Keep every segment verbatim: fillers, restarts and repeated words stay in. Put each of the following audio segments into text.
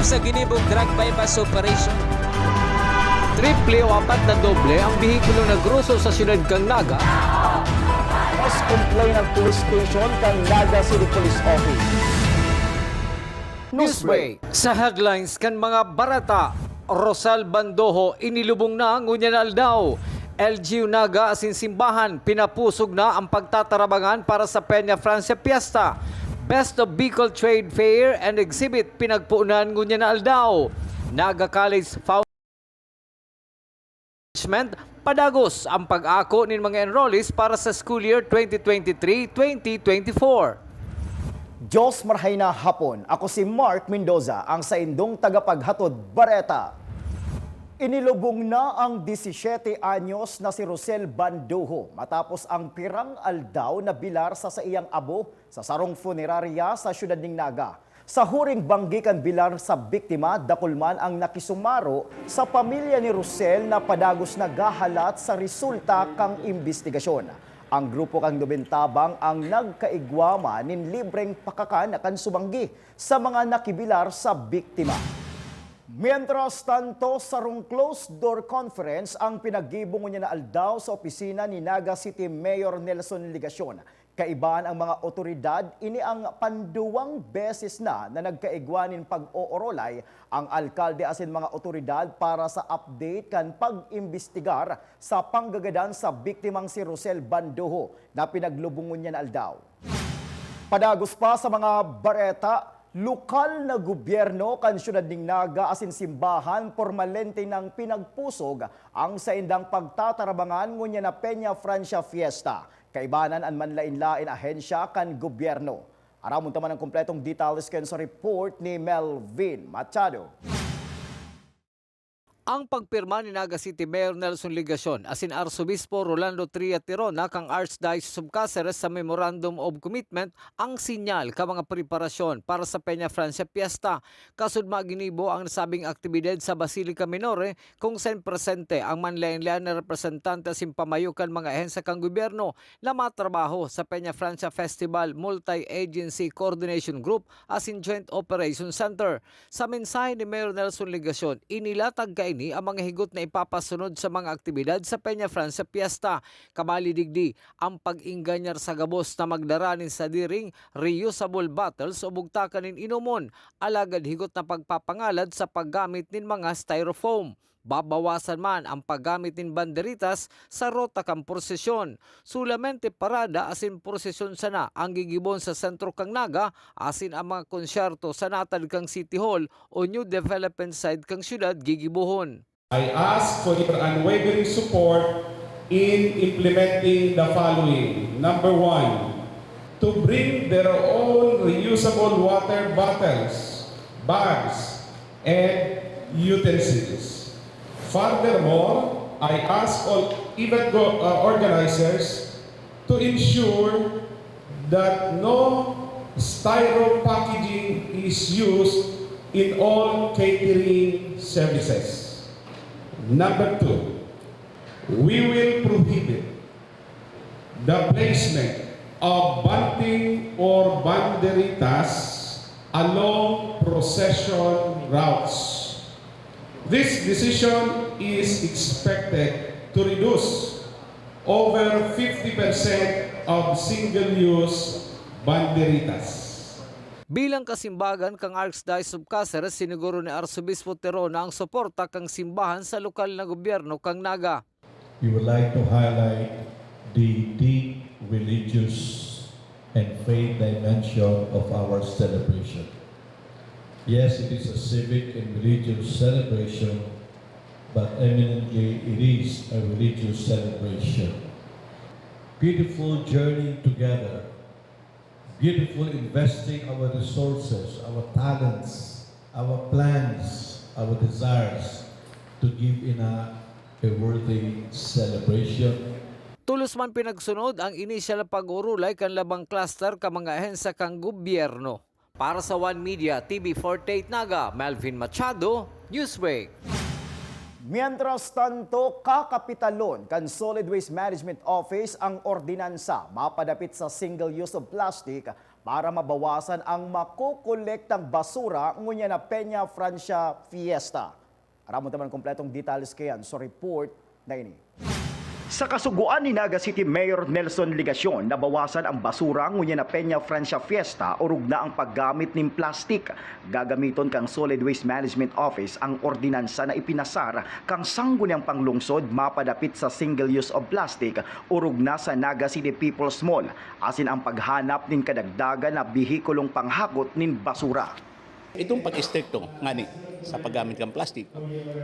Sa ginibong drug buy-bust operation. Triple o apat na doble ang behikulo na groso sa siyudad kan Naga. Mas complain ang police station kan Naga City Police Office. Newsbreak. Sa headlines kan mga bareta, Rosel Bandoho inilubong na ngunyan na aldaw. L G U Naga asin simbahan pinapusog na ang pagtatarabangan para sa Peña Francia Fiesta. Best of Bicol Trade Fair and Exhibit pinagpuunan ngunyan na aldaw. Naga College Foundation padagos ang pag-ako nin mga enrollees para sa school year twenty twenty-three twenty twenty-four. Diyos marhay na hapon. Ako si Mark Mendoza, ang saindong tagapaghatod bareta. Inilubong na ang disisiyete anyos na si Rosel Bandoho matapos ang pirang aldaw na bilar sa saiyang abo sa sarong funerarya sa siyudad nin Naga. Sa huring banggi kan bilar sa biktima, dakul man ang nakisumaro sa pamilya ni Rosel na padagos naghahalat sa resulta kan imbestigasyon. Ang grupo kan Nobenta Tabang ang nagkaigwa man nin libreng pakakan kan subanggi sa mga nakibilar sa biktima. Mientras tanto, sarong closed-door conference ang pinaggibo ngunyan na aldaw sa opisina ni Naga City Mayor Nelson Legacion. Kaibahan ang mga otoridad, ini ang panduwang beses na na nagkaigwa nin pag-oorolay ang alkalde asin mga otoridad para sa update kan pag-imbestigar sa panggagadan sa biktimang si Rosel Bandoho na pinaglubong ngunyan na aldaw. Padagos pa sa mga bareta, lokal na gobyerno kan siyudad nin Naga asin simbahan pormalmente nang pinagpusog ang saindang pagtatarabangan ngunyan na Peña Francia Fiesta. Kaibahan an manlaen-laen ahensya kan gobyerno. Aramon ta man an kompletong detalye kan sa report ni Melvin Machado. Ang pagpirma ni Naga City Mayor Nelson Legacion asin Arsobispo Rolando Tria Tirona kan Archdiocese of Caceres sa Memorandum of Commitment ang sinyal kan mga preparasyon para sa Peña Francia Fiesta. Kasudma ginibo ang nasabing aktibidad sa Basilica Minore, kung saen presente ang manlaen-laen na representante asin pamayo kan mga ahensya kan gobyerno na matrabaho sa Peña Francia Festival Multi-Agency Coordination Group asin Joint Operation Center. Sa mensahe ni Mayor Nelson Legacion, inilatag kaini ang mga higot na ipapasunod sa mga aktibidad sa Peña Francia Fiesta. Kabali digdi, ang pag-engganyar sa gabos na magdara nin sadiring reusable bottles o bugtakan nin inomon, alagad higot na pagpapangalad sa paggamit nin mga styrofoam. Babawasan man ang paggamit nin banderitas sa rota kan prosesyon. Solamente parada asin prosesyon sana ang gigibon sa sentro kan Naga, asin ang mga konsyerto sa natad kan City Hall o new development site kan syudad gigibohon. I ask for your unwavering support in implementing the following. Number one, to bring their own reusable water bottles, bags, and utensils. Furthermore, I ask all event go- uh, organizers to ensure that no styro packaging is used in all catering services. Number two, we will prohibit the placement of bunting or banderitas along procession routes. This decision is expected to reduce over fifty percent of single-use banderitas. Bilang kasimbagan kan Archdiocese of Caceres, siniguro ni Arsobispo Tirona ang suporta kan simbahan sa lokal na gobyerno kan Naga. We would like to highlight the deep religious and faith dimension of our celebration. Yes, it is a civic and religious celebration, but eminently it is a religious celebration. Beautiful journey together, beautiful investing our resources, our talents, our plans, our desires to give in a, a worthy celebration. Tolos man pinagsunod ang inisyal na pag-orolay kan labang cluster kan mga ahensya kan gobyerno. Para sa One Media T V forty-eight Naga, Melvin Machado, Newsbreak. Mientras tanto, kakapitalon kan Solid Waste Management Office ang ordinansa mapadapit sa single use of plastic para mabawasan ang makokolektang basura ngunyan na Peña Francia Fiesta. Aramon ta man kompletong detalles kaiyan sa report na ini. Sa kasugoan ni Naga City Mayor Nelson Legacion, nabawasan ang basura ngunyan na Peña Francia Fiesta, orog na ang paggamit nin plastik. Gagamiton kan Solid Waste Management Office ang ordinansa na ipinasar kan Sangguniang Panglungsod mapadapit sa single use of plastic, orog na sa Naga City People's Mall, asin ang paghanap nin kadagdagan na behikulong panghakot nin basura. Itong pag-istrikto ngani sa paggamit kan plastic,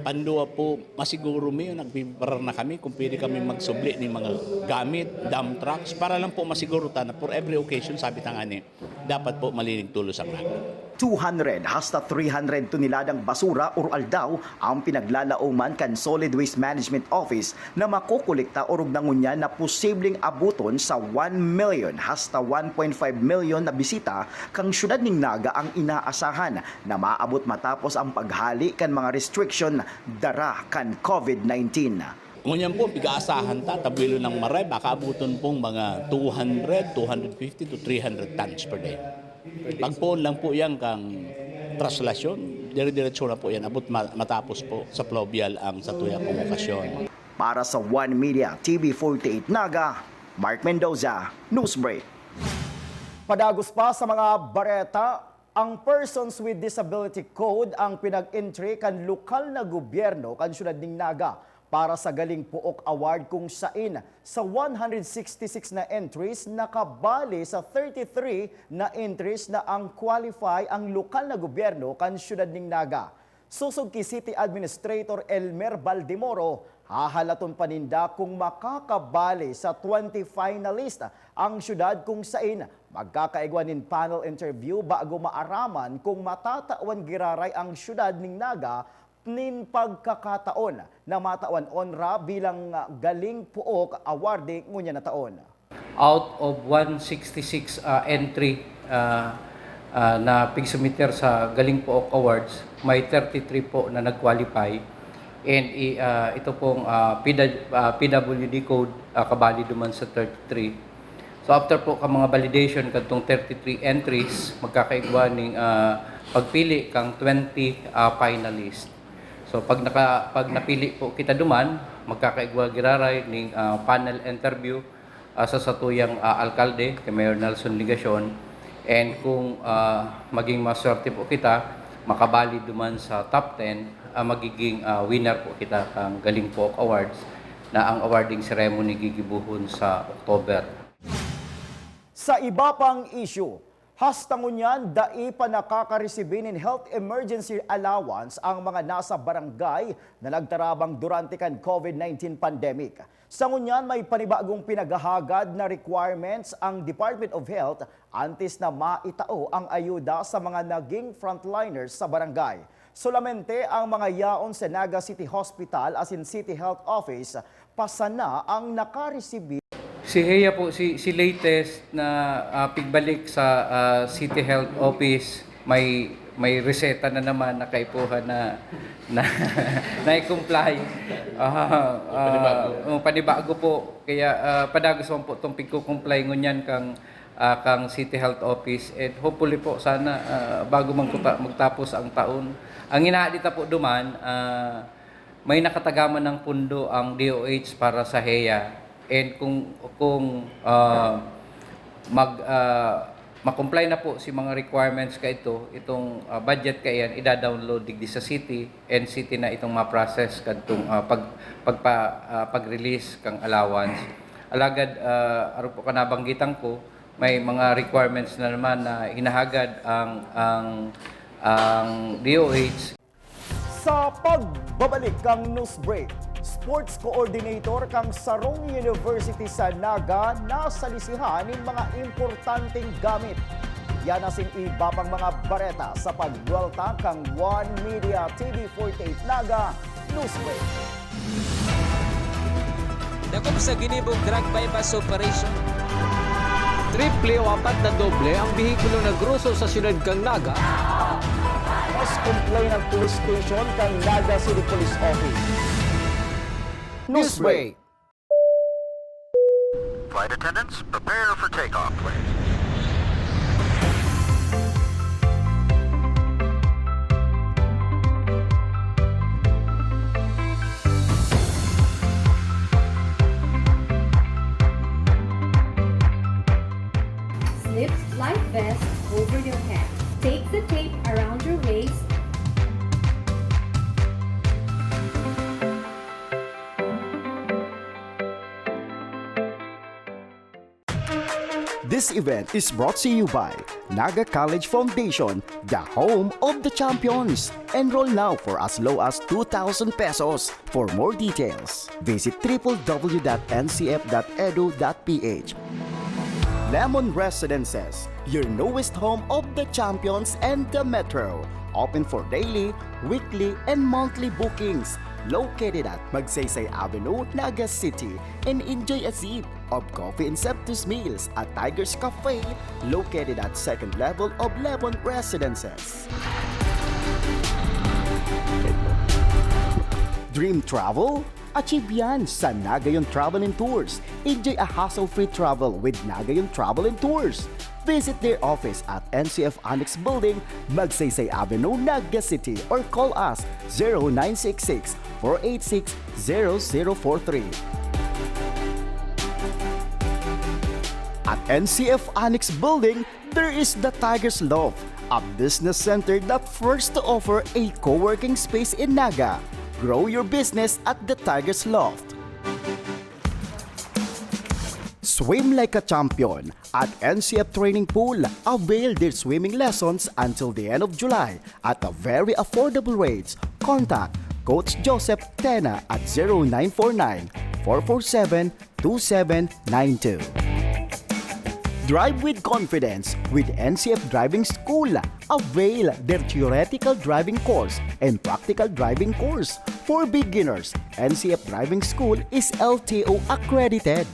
pandua po, masiguro mi, nagpipreparar na kami kung pwede kami magsubli nin mga gamit, dump trucks, para lang po masiguro ta na for every occasion, sabi ta ngani, dapat po malinig tolos ang racket. Two hundred hasta three hundred toneladang basura or aldaw ang pinaglalaoman kan Solid Waste Management Office na makokolekta orog na ngunyan na posibleng abuton sa one million hasta one point five million na bisita kan siyudad nin Naga ang inaasahan na maabot matapos ang paghali kan mga restriction dara kan COVID nineteen. Ngunyan po, pig-aasahan ta, tabuelo ng Maray, baka abuton pong mga two hundred, two hundred fifty to three hundred tons per day. Pagpoon lang po yan kang traslasyon, dire-diretso na po yan, abot ma-, matapos po sa fluvial ang satuya pong okasyon. Para sa One Media, T V forty-eight Naga, Mark Mendoza, Newsbreak. Padagos pa sa mga bareta, ang Persons with Disability Code ang pinag-entry kan lokal na gobyerno kan siyudad nin Naga para sa Galing Pook Award, kung sain sa one hundred sixty-six na entries, nakabali sa thirty-three na entries na ang qualify ang lokal na gobyerno kan siyudad nin Naga. Sosog ki City Administrator Elmer Baldemoro, hahalaton pa ninda kung makakabali sa twenty finalist ang siyudad, kung sain magkakaigwa nin panel interview bago maaraman kung matatawan giraray ang siyudad nin Naga nin pagkakataon na matawan onra bilang, ah, Galing Pook Awardee ngunyan na taon. Out of one sixty-six, ah, entry, ah, ah, na pigsumiter sa Galing Pook Awards, may thirty-three po na nag-qualify. And i-, ah, ito pong, ah, P W, ah, P W D code, ah, kabali duman sa thirty-three. So, after po ka mga validation kadtong thirty-three entries, magkakaigwa ning, ah, pagpili kang twenty, ah, finalist. So, pag naka-, pag napili po kita duman, magkakaigwa giraray ning, ah, panel interview, ah, sa satuyang, ah, alkalde, kay Mayor Nelson Legacion. And kung, ah, maging maswerte po kita, makabali duman sa top ten, ah, magiging, ah, winner po kita kang Galing Pook Awards, na ang awarding ceremony gigibohon sa October. Sa iba pang issue, hasta ngunyan, dai pa nakakaresibi nin health emergency allowance ang mga nasa barangay na nagtarabang durante kan COVID nineteen pandemic. Sa ngunyan, may panibagong pinaghahagad na requirements ang Department of Health antes na maitao ang ayuda sa mga naging frontliners sa barangay. Solamente ang mga yaon sa Naga City Hospital asin City Health Office pa sana ang nakaresibi. Si Hea po, si, si latest na, ah, pigbalik sa, ah, City Health Office, may, may reseta na naman na kaipuhan na, na, na-comply. Ah, ah, Panibago. Oh, panibago po. Kaya, ah, padagos man po itong pigko-comply ngunyan kang, ah, kang City Health Office. And hopefully po, sana, ah, bago man kuta-, magtapos ang taon. Ang inaadi ta po duman, ah, may nakatagaman ng pundo ang D O H para sa Hea. And kung, kung, ah, mag, ah, ma-comply na po si mga requirements ka ito, itong, ah, budget ka iyan, ida-download digdi sa city, and city na itong ma-process kadtong, ah, pag, pagpa-, ah, pag-release kang allowance. Alagad, ah, aro po ka nabanggitan ko, may mga requirements na naman na hinahagad ang, ang, ang D O H. Sa pagbabalik kang Newsbreak, sports coordinator kang sarong university sa Naga nasalisihan nin mga importanteng gamit. Yan asin iba pang mga bareta sa pagbuwelta kang One Media T V forty-eight Naga Newsbreak. Dakop sa ginibong drug buy-bust operation. Triple o apat na doble ang behikulo na groso sa siyudad kan Naga. Mas complain ang police station kan Naga City Police Office. Newsbreak. Flight attendants, prepare for takeoff, please. Take the tape around your waist. This event is brought to you by Naga College Foundation, the home of the champions. Enroll now for as low as two thousand pesos. For more details, visit triple w dot n c f dot edu dot p h. Lemon Residences, your newest home of the champions and the metro. Open for daily, weekly, and monthly bookings. Located at Magsaysay Avenue, Naga City, and enjoy a sip of coffee and Septus Meals at Tiger's Cafe, located at second level of Lemon Residences. Dream Travel? Achieve yan sa Nagayon Travel and Tours. Enjoy a hassle-free travel with Nagayon Travel and Tours. Visit their office at N C F Annex Building, Magsaysay Avenue, Naga City, or call us zero nine six six, four eight six, zero zero four three. At N C F Annex Building, there is the Tiger's Loft, a business center that first to offer a co-working space in Naga. Grow your business at the Tiger's Loft. Swim like a champion at N C F Training Pool. Avail their swimming lessons until the end of July at a very affordable rates. Contact Coach Joseph Tena at zero nine four nine, four four seven, two seven nine two. Drive with confidence with N C F Driving School. Avail their theoretical driving course and practical driving course. For beginners, N C F Driving School is L T O accredited.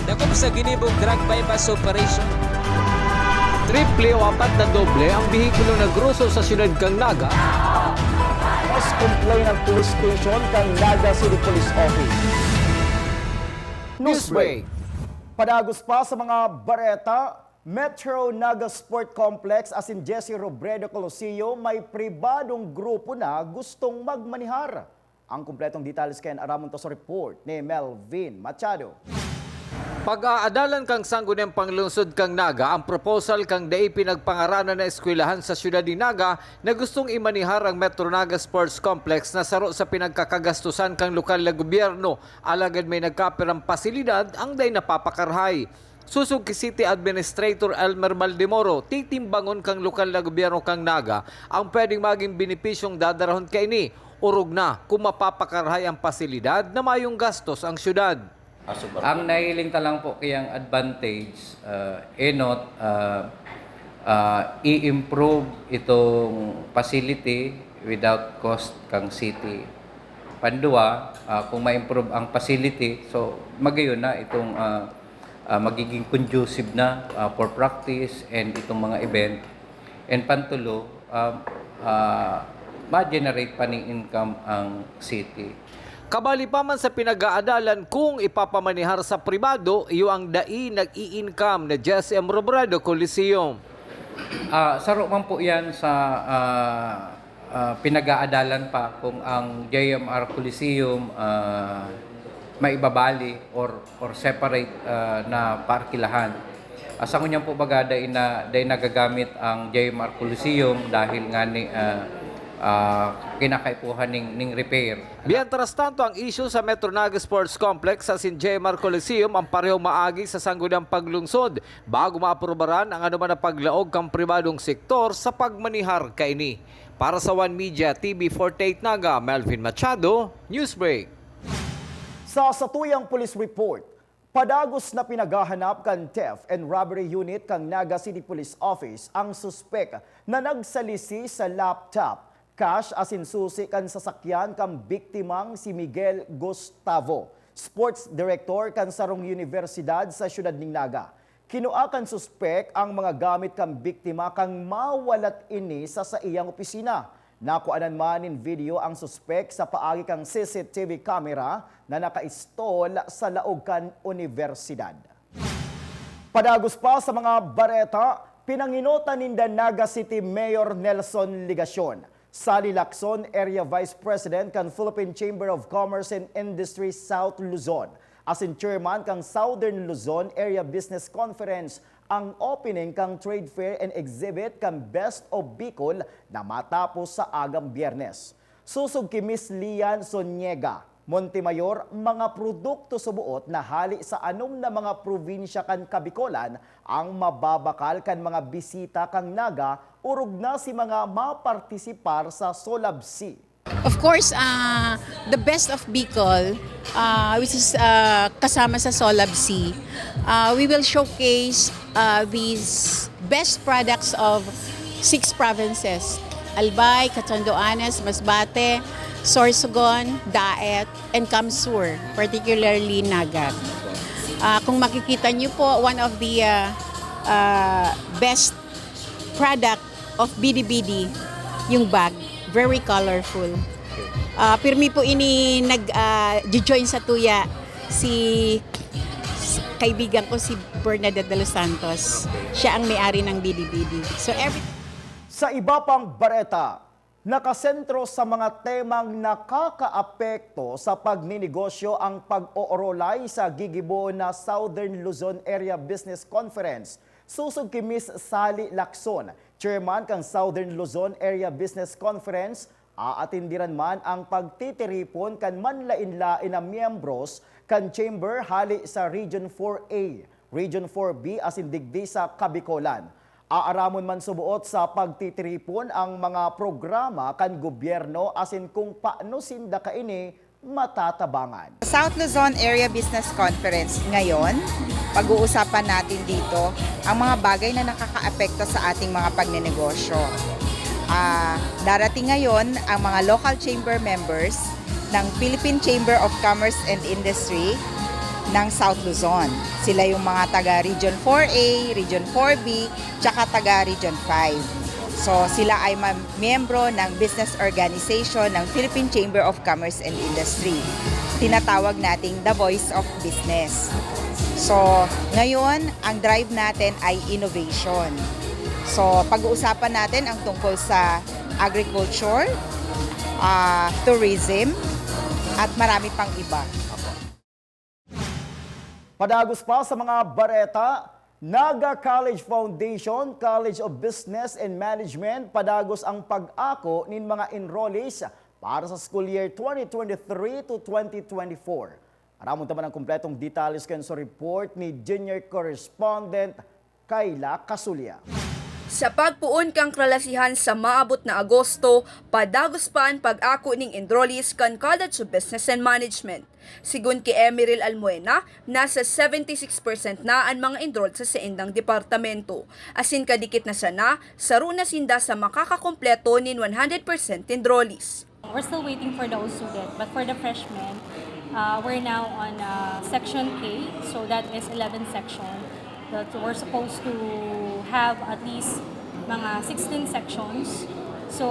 Dakop sa ginibong drug buy-bust operation. Triple o apat na doble ang behikulo na groso sa siyudad kan Naga. Mas complain ang police station kan Naga City Police Office. Newsbreak. Padagos pa sa mga bareta, Metro Naga Sport Complex asin Jesse Robredo Coliseum may pribadong grupo na gustong magmanihar. Ang kumpletong detalye kan aramon ta sa report ni Melvin Machado. Pag-aadalan kan Sangguniang Panglungsod kan Naga ang proposal kan dai pinagpangaranan na eskwelahan sa siyudad nin Naga na gustong imanihar ang Metro Naga Sports Complex na saro sa pinagkakagastusan kan lokal na gobyerno, alagad may nagkapirang pasilidad ang dai napapakarahay. Sosog ki City Administrator Elmer Maldemoro, titimbangon kan lokal na gobyerno kan Naga ang pwedeng magin benepisyong dadarahon kaini, orog na kun mapapakarahay an pasilidad na mayong gastos an syudad. Ang nahihiling ta lang po kayang advantage, enot, i-improve itong facility without cost kang city. Pandua, kung ma-improve ang facility, so magayon na itong magiging conducive na for practice and itong mga event. And pantulo, ma-generate pa ning income ang city. Kabali pa man sa pinag-aadalan kung ipapamanihar sa pribado, iyo ang dai nag-i-income na J S M Robredo Coliseum. Ah, saro man po yan sa ah, ah, pinag-aadalan pa kung ang J M R Coliseum ah, maibabali or, or separate ah, na paarkilahan. Asa ngunyan po baga dai na, dai nagagamit ang J M R Coliseum dahil nga ni, ah, ah, kinakaipuhan ning, ning repair. Mientras tanto, ang isyu sa Metro Naga Sports Complex asin J M R Coliseum an parehong maagi sa Sangguniang Paglungsod bago maaprubaran ang anoman na paglaog kan pribadong sektor sa pagmanihar kaini. Para sa One Media T V forty-eight Naga, Melvin Machado, Newsbreak. Sa satuyang police report, padagos na pinaghahanap kan Theft and Robbery Unit kan Naga City Police Office ang suspek na nagsalisi sa laptop, cash asin susi kan sasakyan kan biktimang si Miguel Gustavo, sports director kan sarong unibersidad sa siyudad nin Naga. Kinua kan suspek ang mga gamit kan biktima kan mawalat ini sa saiyang opisina. Nakuanan man nin video ang suspek sa paagi kan C C T V camera na nakaistol sa laog kan unibersidad. Padagos pa sa mga bareta, pinangenotan ninda Naga City Mayor Nelson Legacion, Sally Lacson, Area Vice President kan Philippine Chamber of Commerce and Industry South Luzon, asin Chairman kan Southern Luzon Area Business Conference, ang opening kan Trade Fair and Exhibit kan Best of Bicol na matapos sa agang Biyernes. Sosog ki Miss Lian Soniega, Montemayor, mga produkto suboot na hale sa anom na mga probinsya kan Kabicolan ang mababakal kan mga bisita kan Naga, orog na si mga mapartisipar sa Solabsi. Of course, ah, the Best of Bicol, ah, which is, ah, kasama sa Solabsi, ah, we will showcase, ah, these best products of six provinces: Albay, Catanduanes, Masbate, Sorsogon, Daet, and CamSur, particularly Naga. Ah, kung makikita niyo po, one of the, ah, ah, best product of B D B D, yung bag. Very colorful. Ah, pirmi po ini nag, ah, jojoin sa tuya si, si kaibigan ko, si Bernadette de los Santos. Siya ang may-ari ng B D B D. So, every Sa iba pang bareta, nakasentro sa mga temang nakakaapekto sa pagninegosyo ang pag-oorolay sa gigibo na Southern Luzon Area Business Conference. Sosog ki Miss Sally Lacson, chairman kan Southern Luzon Area Business Conference, aatendiran man ang pagtitiripon kan manlaen-laen na miyembros kan Chamber hale sa Region four A, Region four B asin digdi sa Kabicolan. Aaramon man suboot sa pagtitiripon ang mga programa kan gobyerno asin kung paano sinda kaini matatabangan. South Luzon Area Business Conference ngayon, pag-uusapan natin dito ang mga bagay na nakakaapekto sa ating mga pagnenegosyo. Ah, darating ngayon ang mga local chamber members ng Philippine Chamber of Commerce and Industry ng South Luzon. Sila yung mga taga Region four A, Region four B, tsaka taga Region five. So, sila ay ma-, miyembro ng business organization ng Philippine Chamber of Commerce and Industry. Tinatawag nating The Voice of Business. So, ngayon, ang drive natin ay innovation. So, pag-uusapan natin ang tungkol sa agriculture, ah, tourism, at marami pang iba. Padagos pa sa mga bareta, Naga College Foundation, College of Business and Management, padagos ang pag-ako nin mga enrollees para sa school year twenty twenty-three to twenty twenty-four. Aramon ta man ang kompletong detalles kan sa report ni junior correspondent Kayla Casulia. Sa pagpoon kan kalasihan sa maabot na Agosto, padagos pa an pag-ako nin enrollees kan College of Business and Management. Sigon ki Emeril Almuena, nasa seventy six percent na an mga enrolled sa saindang departamento. Asin kadikit na sana, saro na sinda sa makakakompleto nin one hundred percent enrollees. We're still waiting for the O S U D E T, but for the freshmen, uh, we're now on, uh, Section K, so that is eleven section that we're supposed to have at least mga sixteen sections. So,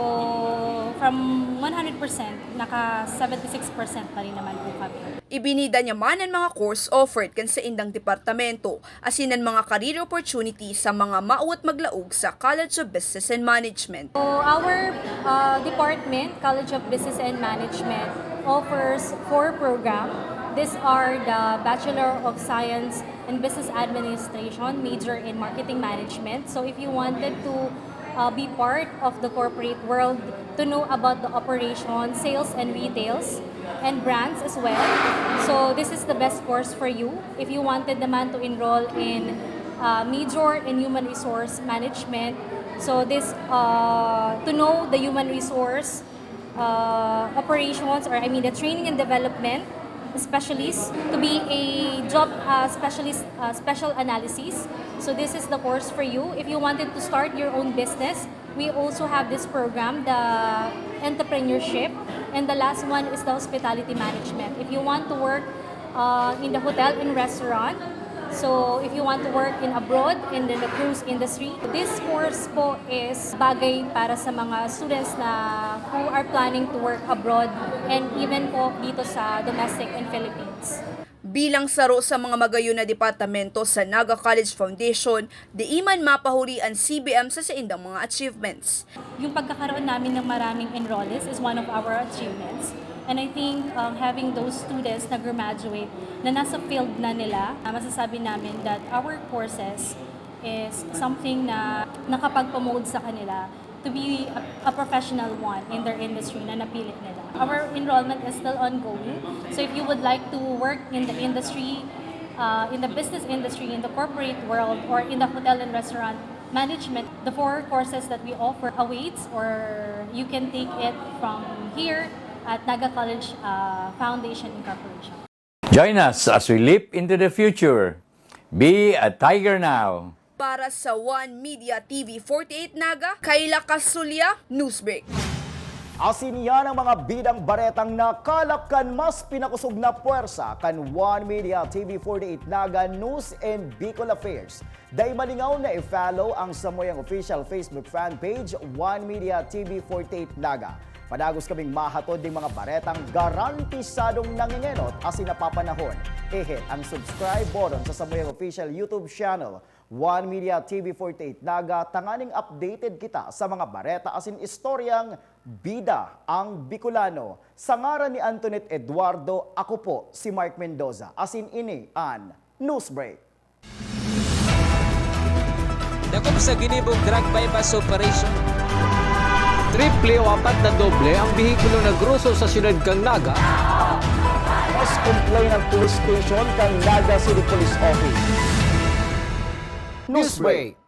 from one hundred percent, naka seventy-six percent pa rin naman po kami. Ibinida niya man an mga course offered kan saindang departamento, asin an mga career opportunity sa mga mawot maglaog sa College of Business and Management. So, our, uh, department, College of Business and Management, offers four program. These are the Bachelor of Science in Business Administration, major in Marketing Management. So if you wanted to uh, be part of the corporate world, to know about the operation, sales and retails, and brands as well. So this is the best course for you. If you wanted naman to enroll in uh, major in human resource management, so this uh, to know the human resource uh, operations, or I mean the training and development specialist, to be a job uh, specialist, uh, special analysis. So this is the course for you. If you wanted to start your own business, we also have this program, the entrepreneurship, and the last one is the hospitality management. If you want to work uh, in the hotel and restaurant, so if you want to work in abroad and in the cruise industry, this course po is bagay para sa mga students na who are planning to work abroad and even po dito sa domestic in Philippines. Bilang saro sa mga magayon na departamento sa Naga College Foundation, diiman mapahuri an C B M sa saindang mga achievements. Yung pagkakaroon namin ng maraming enrollees is one of our achievements. And I think um, having those students na graduate na nasa field na nila, uh, masasabi namin that our courses is something na nakapag-promote sa kanila to be a, a professional one in their industry na napili nila. Our enrollment is still ongoing. So if you would like to work in the industry, uh, in the business industry, in the corporate world, or in the hotel and restaurant management, the four courses that we offer awaits, or you can take it from here at Naga College uh, Foundation Incorporation. Join us as we leap into the future. Be a Tiger Now! Para sa One Media T V forty-eight Naga, Kayla Kasulya, Newsbreak. Asin iyan ang mga bidang baretang nakalap kan mas pinakusog na pwersa kan One Media T V forty-eight Naga News and Bicol Affairs. Dai malingaw na i-follow ang samuyang official Facebook fan page, One Media T V forty-eight Naga. Padagos kaming mahatod ning mga baretang garantisadong nangengenot asin napapanahon. I-hit ang subscribe button sa samuyang official YouTube channel, One Media T V forty-eight Naga, tanganing updated kita sa mga bareta asin istoryang bida ang Bicolano. Sa ngaran ni Antoinette Eduardo, ako po si Mark Mendoza, asin ini an Newsbreak. Dakop sa ginibong drug buy-bust operation. Triple o apat na doble ang behikulo na groso sa siyudad kan Naga. Mas complain ang police station kan Naga City Police Office. Newsbreak.